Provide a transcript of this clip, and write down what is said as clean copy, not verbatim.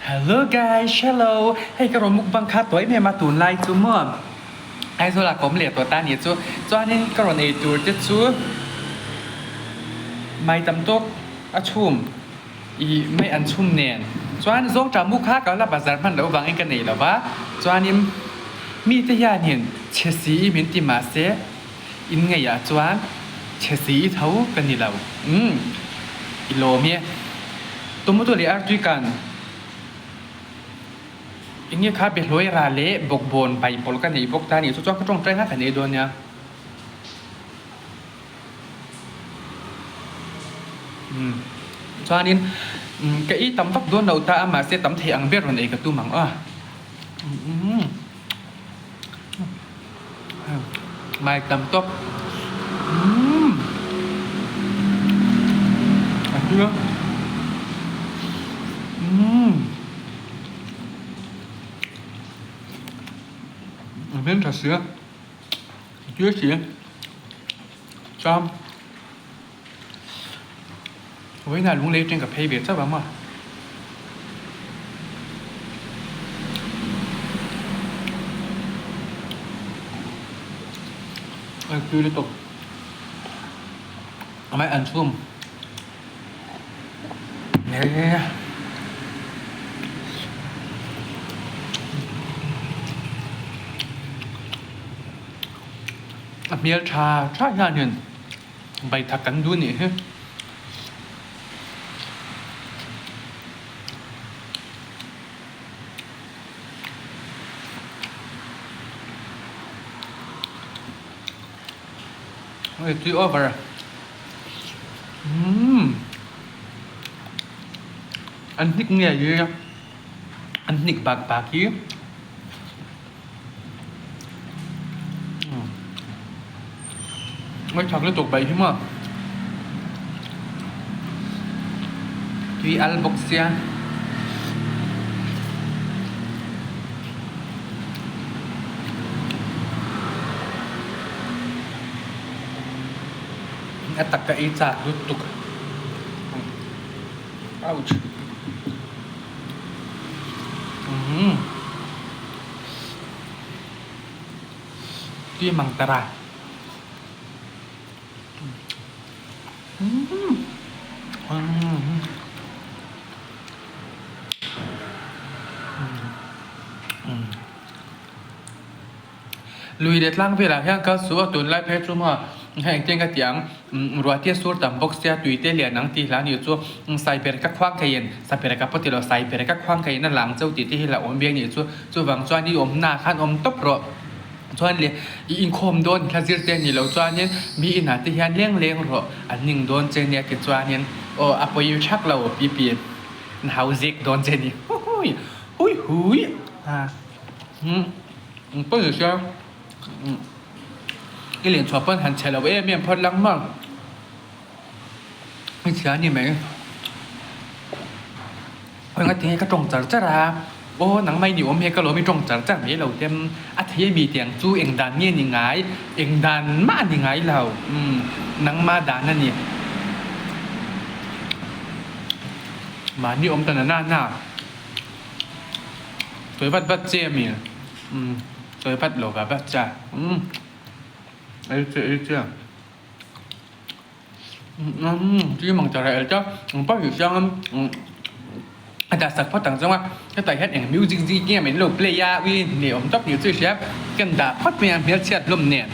Hello guys, hello. Hei ka rawn mukbang kha tuai em em a tunlai chu maw Aizawl ah ka awm leh tawh ta nih chu. Chuanin ka rawn ei tur te chu mai tam tawk a chhum ih mai an chhum nen. Chuan zawngṭah mu kha ka la bazar hman loh vangin ka nei lo va. Chuanin mite hianin chhe si i min ti mahse in ngaihah chuan chhe si i tho ka ni lo. Umm i lawm e. Tomato leh artui kan eng nge kha behlawi ra leh bawkbawn bai pawlh ka neih bawk ta a nih chu chuan ka tawngtai nghak ka nei dawn nia. Umm chuanin ka ei tam vak dawn lo ta a mahse tam thei ang ber rawn ei ka tum ang aw. Umm mai tam tawk umm a tui a umm a hmel tha sia a tui si chuan Vawiinah lunglei atang ka phei ve chauh ang maw? Ai tui lutuk amah an chhum nge a hmel tha tha hianin. Baithak kan duh nih hi. Oi tui over. Umm. An hnik nge hi. An hnik bak bak hi. Ngaithak lutuk baih hi maw tui al bawk sia a tak ka ei chak lutuk ouch. Umm tui mang tara umm umm Lui leh tlang velah hian kal suh a tunlai phei chu maw hei engtin ka ti ang ruah te sur tam bawk sia tui te lian ang tih hla nih chu saiper ka khuang theiin saper ka pawh ti lo saiper ka khuang theiin a lang chauh tih te hi la awm ve anih chu chuvang chuan i awmna khan awm tawp rawh chuan leh i inkhawm dawn hla zir te ni lo chuanin mi inah te hian leng leng rawh an ning dawn che nia tichuanin aw a pawi thak lo pi pi an hau zek dawn che ni huhui hui hui a. Eng pawh ni se i len chhuah pawn han chhe lo em em phawt lang maw i chhia a ni mai eng a tinge ka tawng char char a aw nangmah i ni awm he ka lawm i tawng char char mai lo te a thei a mi tiang chu eng dan nge ni ngai eng dan mah a ni ngai lo umm nangmah dan a ni mahni awm ta na na na. Sawi vat vat che ami umm sawi vat lo va vat cha umm ei che ei che umm chi mang chara el cha ang pawh hi siang umm a dah sak phawt ang zawng a hetah hian eng music zing nge min lo play a ui hne awm tawp ni chu i hria kan dah phawt mai a hmelchhiat hlawm nen.